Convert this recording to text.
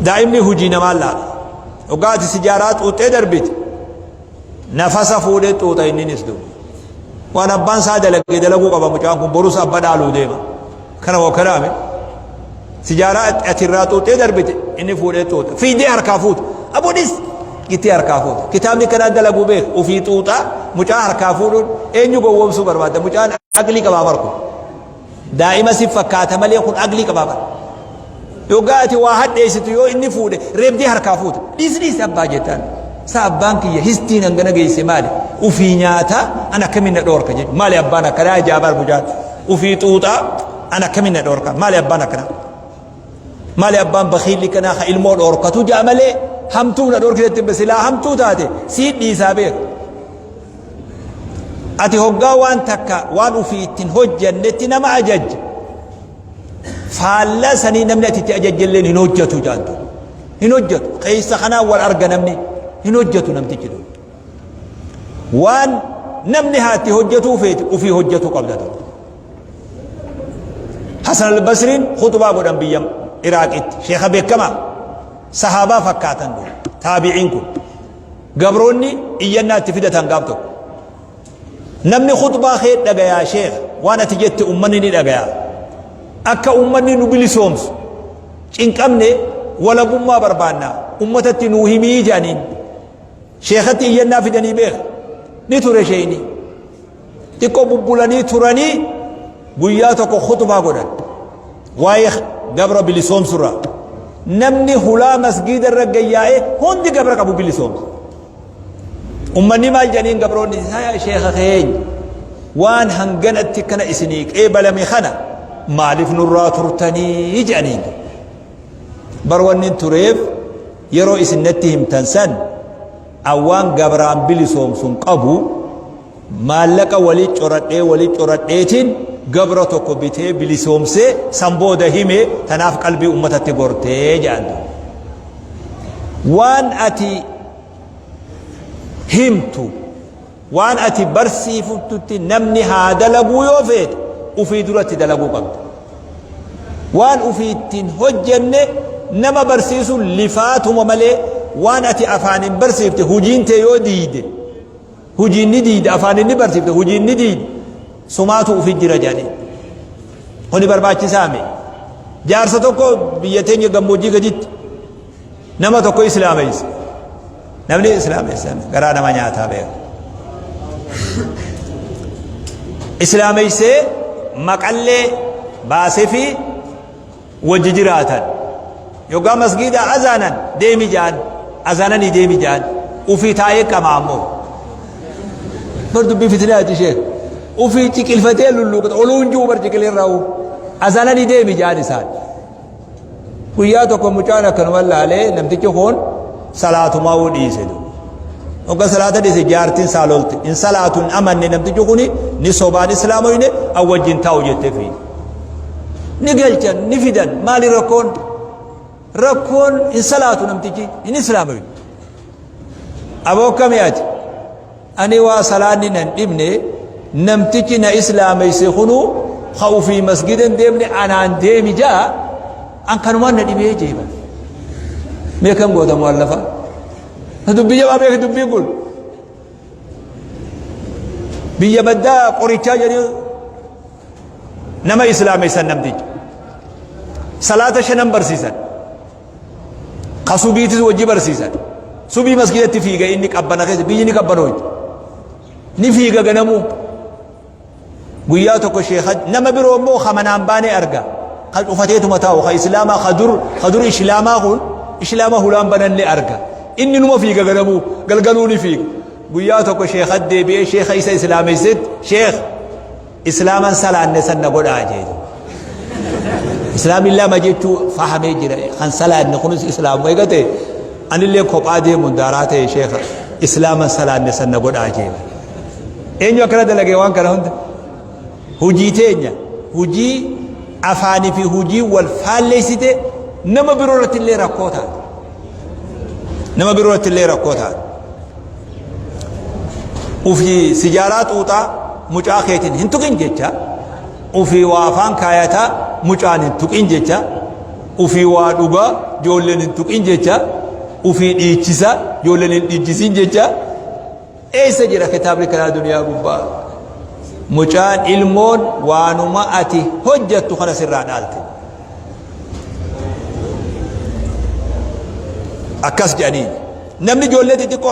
Daa'imni hujii namaan laala. Hoggaa ati sijaaraa xuuxxee darbite nafasa fuudhee xuuxa inninis duuba. Waan abbaan isaa dalage dalaguu qaba mucaan kun borus abba dhaaluu deema. Kana moo kanaame? Sijaaraa ati irraa xuuxxee darbite inni fuudhee xuuxa. Fiidee harkaa fuuta. Aboo dhis gittee harkaa fuuta. Kitaabni kanaa dalaguu beeka. Ufii xuuxaa mucaa harkaa fuudhuun eenyu gowwoomsuu barbaada? Mucaan aqlii qabaa barku. Daa'ima si fakkaata malee kun aqlii qabaa bara. Yoggaa ati waa hadheessitu yoo inni fuudhe reebdee harkaa fuuta. Dhiisi dhiisi abbaa jettaan. Sa abbaan kiyya histiin hangana geesse maali? Ufii nyaata an akkamiin na dhoorka jechuudha. Maali abbaan akkanaa ajaa'ibaa mucaan. Ufii xuuxaa an akkamiin na dhoorka? Maali abbaan akkanaa? Maali abbaan bakiilli kanaa ka ilmoo dhoorkatu ja'a malee hamtuu na dhoorkitetti silaa hamtuu taate sii dhiisaa beeka. Ati hoggaa waan takka waan ufii ittiin hojjannetti nama ajajja. Faallaa sanii namni ati itti ajajjelleen hin hojjatu jaantu. Hin hojjatu. Keessa kanaan wal arga namni hin hojjatu namtichi dur. Waan namni haatti hojjatuu feete ufii hojjatuu qabda dur. Hasan al-Basriin khutbaa godhan biyya Iraaqitti. Sheekha beekamaa sahaabaa fakkaatan dur. Taabiciin kun. Gabroonni iyyannaa itti fidatan gaaf tokko. Namni khutbaa kee dhagayaa sheekh waan ati jette ummanni ni dhagayaa. Akka ummanni nu bilisoomsu cinqamne walabummaa barbaanna ummatatti nuu himii jedhaniin. Sheekhatti iyyannaa fidanii beeka. Ni ture sheeyni. Xiqqoo bubbulanii turanii guyyaa tokko khutbaa godhan. Waa'ee gabra bilisoomsurraa. Namni hulaa masgiida irra gayyaa'ee hundi gabra qabu bilisoomsa. Ummanni maal jedhaniin gabroonni isaa yaa sheekha keenya waan hanganatti kana isinii qeebalame kana maaliif nurraa turtanii jedhaniin. Bar wanni tureef yeroo isin natti himtan san an waan gabraan bilisoomsun qabu maallaqa wali coradhee wali coradheetiin gabra tokko bitee bilisoomsee san booda hime tanaaf qalbii ummatatti gortee jedhan. Waan ati himtu waan ati barsiiftutti namni haa dalaguu yoo feete ufii duratti dalaguu qabda. Waan ufii ittiin hojjenne nama barsiisuun lifaatuma malee waan ati afaaniin barsiifte hujiin tee yoo diide hujiin ni diide afaaniin ni barsiifte hujiin ni diide sumaatu ufi jira jedhanii. Kuni barbaachisaa mi? Jaarsa tokko biyya teenya gammoojjii gaditti nama tokko islaameesse. Namni islaameesse garaa nama nyaataa beeku. Islaameessee maqallee baasee fi wajji jiraatan. Yoggaa masgiida azaanan deemi jaan azaananii deemi jaan ufii taa'ee qama ammoo. Bar dubbii fitinaati ishee. Ufii ciqilfatee lulluuqata oluu hin jiru bar ciqilirraa azaananii deemi jaan isaan. Guyyaa tokko mucaan akkanuma laalee namtichi kun salaatumaa dhiise. Hogga salaata dhiise jaartiin isaa lolte. In salaatu hin amanne namtichi kun ni sobaan islaamoyne an wajjin taa'u jettee fiide. Ni galchan ni fidan maali rakkoon? Rakkoon hin salaatu namtichi hin islaamoyne. Aboo akkamii ati? Ani waa salaanni nan dhibne namtichi na islaameyse kunuu ka ufii masgida hin deemne anaan deemi ja'a an kanumaan na dhibee jeeba. Mee kam goota mu'allafa? Dubbii jabaa beeki dubbiin kun. Biyya baddaa qorichaa jedhanii nama islaameysan namticha. Salaata shanan barsiisan. Ka subiitis wajji barsiisan. Subii masgidatti fiiga inni qabbana keessa biyyi ni qabbanooyti. Ni fiiga ganamuu. Guyyaa tokko sheekha nama biroo immoo ka manaan baanee arga. Ka cufateetuma taa'u ka islaamaa ka dur ka dur islaamaa kun islaama hulaan bananne arga. Inni numa fiiga ganamuu galgaluu ni fiiga. Guyyaa tokko sheekha deebi'ee sheekha isa islaamessetti sheekh Islaaman salaanne san na godhaa jee. Islaamiin lama jechuu fahamee jira. Kan salaanne kunis islaamuma eega ta'e anillee kophaa deemuun daaraa ta'e sheekha islaaman salaanne san na godhaa jee. Eenyu akkana dalagee waan kana hunda? Hujii teenya hujii afaanii fi hujii wal faalleessite nama biroo irratti illee rakkoo taate. Nama biroo irratti illee rakkoo taate. Ufii sijaaraa xuuxaa mucaa keetiin hin tuqin jecha, ufii waa afaan kaayataa mucaan hin tuqin jecha, ufii waa dhugaa Ijoolleen hin tuqin jecha ufii dhiichisa, ijoolleen hin dhiichisin jecha. Eessa jira kitaabni kanaa duniyaa gubbaa? Mucaan ilmoon waanuma ati hojjattu kana sirraa dhaalte. Akkas jedhaniin. Namni ijoollee xixiqqoo